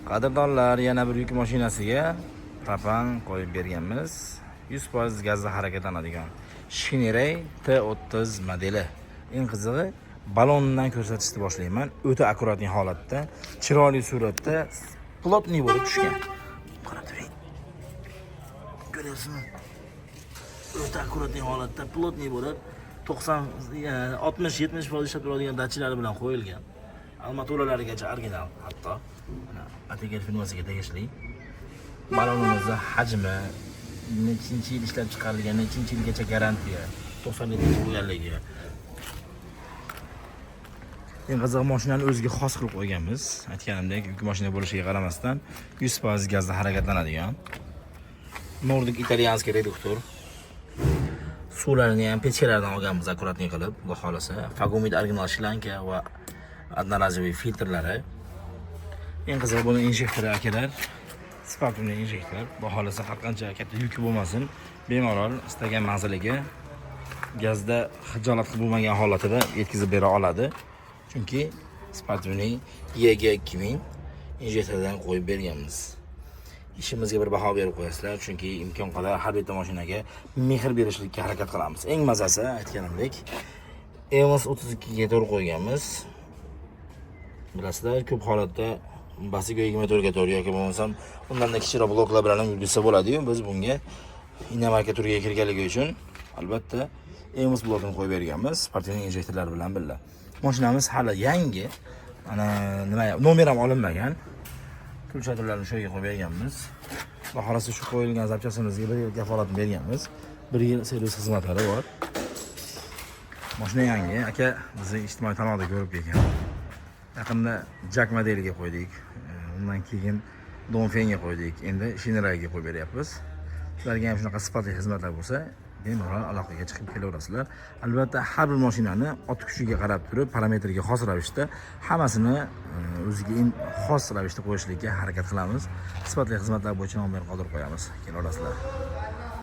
Qadrdonlar, yana bir yuk mashinasiga propan qo'yib berganmiz. 100% gazda harakatlanadigan Shineray T30 modeli. Eng qizig'i, balondan ko'rsatishni boshlayman. O'ta аккуратный holatda, chiroyli suratda, плотный bo'lib tushgan. Qarab turing. Ko'ryapsizmi? O'ta аккуратный holatda, плотный bo'lib, 90, 60-70% ishlab turadigan datchiklari bilan qo'yilgan. Armatulalarigacha original hatto. Mana, Ateker firmasiga tegishli. Balonimizni hajmi, nechinchi yil ishlab chiqarilgan, nechinchi yilgacha garantiya, 97 bo'lganligi. Eng qizig'i, mashinani o'ziga xos qilib qo'yganmiz. Aytganimdek, yuk mashina bo'lishiga qaramasdan 100% gazda harakatlanadigan. Nordic итальянский reduktor. Suvlarini ham pechkalardan olganmiz, аккуратный qilib, xudo xohlasa. Fagomid original шланга va одноразовый filtrlari. Eng qizig'i, buni injektori, akalar, спортивный injektor. Xudo xohlasa, har qancha katta yuki bo'lmasin, bemalol istagan manziliga gazda hijolat qilib bo'lmagan holatida yetkazib bera oladi. Chunki спортивный EG 2000 injektordan qo'yib berganmiz. Ishimizga bir baho berib qo'yasizlar, chunki imkon qadar har bitta mashinaga mehr berishlikka harakat qilamiz. Eng mazasi, aytganimdek, EMS 32 ga to'g'ri qo'yganmiz. Bilasizlar, ko'p holatda Basiga 24 ga to'g'ri yoki bo'lmasam undan-da kichikroq bloklar bilan ham yurgizsa bo'ladi-yu, biz bunga иномарка turiga kirganligi uchun albatta EMS blokini qo'yib berganmiz, спортивный injektorlar bilan birga. Mashinamiz hali yangi. Ana, nima, nomer ham olinmagan. Pulchaturlarni shu yerga qo'yib berganmiz. Xudo xohlasa, shu qo'yilgan zapchasimizga bir yil kafolatini berganmiz. Bir yil servis xizmatlari bor. Mashina yangi, aka bizni ijtimoiy tarmoqda ko'rib kelgan. Yaqinda JAC modeliga qo'ydik. Undan keyin Dongfengga qo'ydik. Endi Shinerayga qo'yib beryapmiz. Sizlarga ham shunaqa sifatli xizmatlar bo'lsa, bemalol aloqaga chiqib kelaverasizlar. Albatta, har bir mashinani ot kuchiga qarab turib, parametrga xos ravishda hammasini o'ziga xos ravishda qo'yishlikka harakat qilamiz. Sifatli xizmatlar bo'yicha nomer qoldirib qo'yamiz. Kelaverasizlar.